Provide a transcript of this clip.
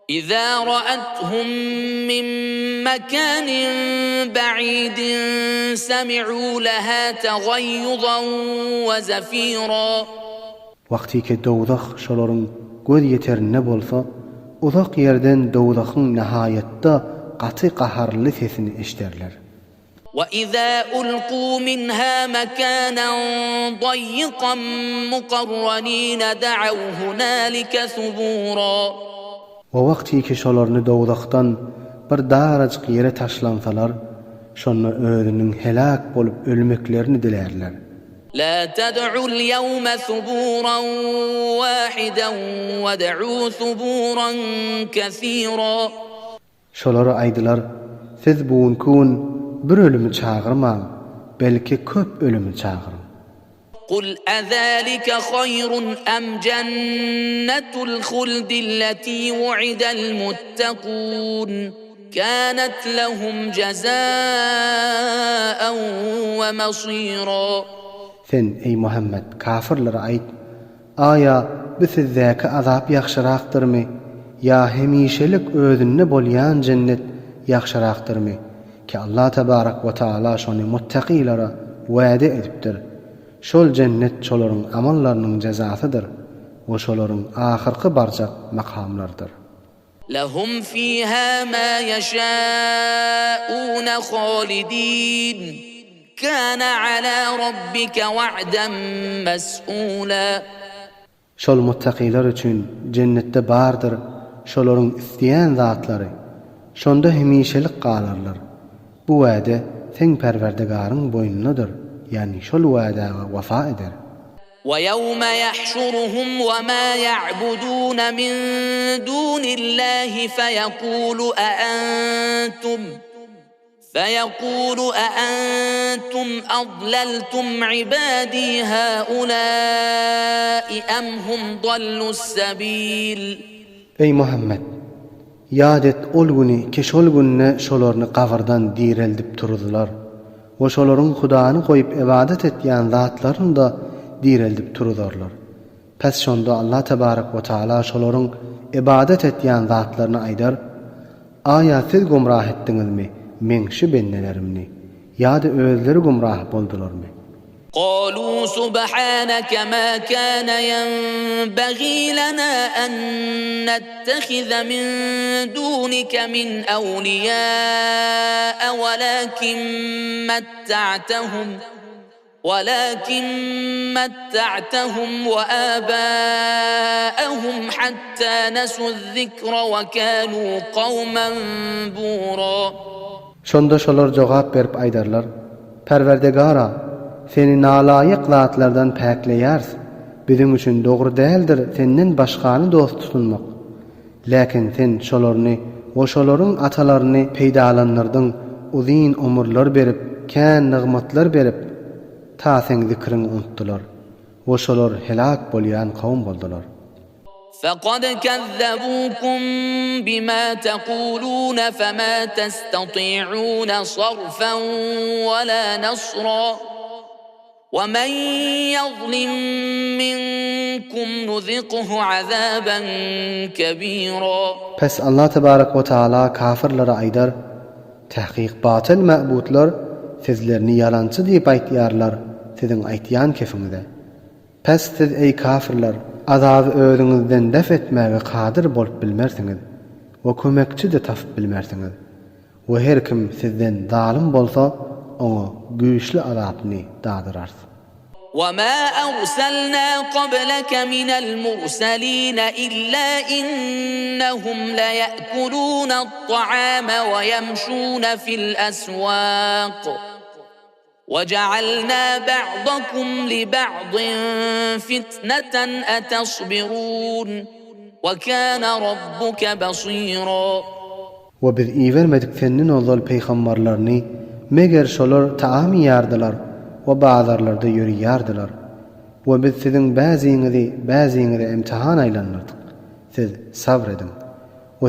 Iza ra'athum min makanin ba'idin sami'u laha tagaýýuzan we zefira. Wagtyky dowzah şolaryň göz ýeterinde bolsa, uzak ýerden dowzahyň nahaýatda gaty gaharly sesini eşderler. وَإِذَا أُلْقُوا مِنْهَا مَكَانًا ضَيِّقًا مُقَرَّنِينَ دَعَوْا هُنَالِكَ ثُبُورًا. We wagtyky şolaryny dowzahdan bir darajyk ýere taşlansalar, şonda özüniň heläk bolup ölmeklerini dilärler. لَا تَدْعُوا الْيَوْمَ ثُبُورًا وَاحِدًا وَادْعُوا ثُبُورًا كَثِيرًا. Şolara aýdylar, Siz bu günki gün bir ölümi çagyrmaň, belki köp ölümi çagyryň. Kul ezalike haýrun em jennetul huldilleti wu'idel muttekun kânet lehum jezâen we mesîrâ. Sen, eý Muhammet, kafyrlara aýt, Aýa bu sizdäki azap ýagşyrakdyrmy, ýa hemişelik özünde bolýan jennet ýagşyrakdyrmy, ki Allah tebarek we taala şony muttakylara wäde edipdir. Şol jennet şolaryň amallarynyň jezasydyr we şolaryň ahyrky barjak makamlarydyr. Lehum fiha ma ýeşâûne halidîn. Kâne alâ rabbike wa'den mes'ûlâ. Şol muttakylar üçin jennetde bardyr şolaryň isleýän zatlary, şonda hemişelik galarlar. Bu wäde seň Perwerdigaryň boýnunadyr, ýagny şol wädäge wefa eder. وَيَوْمَ يَحْشُرُهُمْ وَمَا يَعْبُدُونَ مِن دُونِ اللَّهِ فَيَقُولُ أَأَنتُمْ فَيَقُولُ أَأَنتُمْ أَضْلَلْتُمْ عِبَادِي هَٰؤُلَاءِ أَمْ هُمْ ضَلُّوا السَّبِيلَ. Eý, Muhammet! Ýat et ol güni ki şol günde şolaryny gabyrdan direldip turuzylar we şolaryň Hudany goýup ybadat etýän zatlaryny-da direldip turuzarlar. Pes şonda Allah tebarek we taala şolaryň ybadat etýän zatlaryna aýdar, Aýa siz gumrah etdiňizmi meň şu bendelerimni, ýa-da özleri gumrah boldularmy? Galu subhaneke ma kana ýenbagî lena en nettehize min dunike min ewliýâ welakin metta'tehum welakin metta'tehum we âbâehum hattâ nesu'z-zikre we kânû kawmen bûrâ. Şonda şolar jogap berip aýdarlar, Perwerdigara, Seni nalaýyk zatlardan päkleýäris, biziň üçin dogry däldir Senden başgany dost tutunmak. Läkin Sen şolaryny we şolaryň atalaryny peýdalandyrdyň, uzyn ömürler berip, kän nygmatlar berip, ta Seň zikriňi unutdylar we şolar heläk bolýan kowum boldular. Fekad kezzebukum bima tekulune fema testati'une sarfen we la nasra we men ýazlim minkum nuzikhu azaben kebira. Pes Allah tebarek we taala kafirlere aýdar, Tahkyk batyl ma'butlar sizlerini ýalançy diýip aýtýarlar siziň aýtýan kefiňize. Pes siz eý kafirler, azaby özüňizden def etmäge kadyr bolup bilmersiňiz we kömekçi-de tapyp bilmersiňiz. We her kim sizden zalym bolsa, oňa güýçli azapny dadyrarys. وَمَا أَرْسَلْنَا قَبْلَكَ مِنَ الْمُرْسَلِينَ إِلَّا إِنَّهُمْ لَيَأْكُلُونَ الطَّعَامَ وَيَمْشُونَ فِي الْأَسْوَاقِ. وَجَعَلْنَا بَعْضَكُمْ لِبَعْضٍ فِتْنَةً أَتَصْبِرُونَ وَكَانَ رَبُّكَ بَصِيرًا. We biz ibermedik senden ozal pygambarlaryny, meger şolar taam iýerdiler we bazarlarda ýöriýärdiler. We biz siziň bäziňizi bäziňize imtihan aýlandyrdyk. Siz sabr ediň.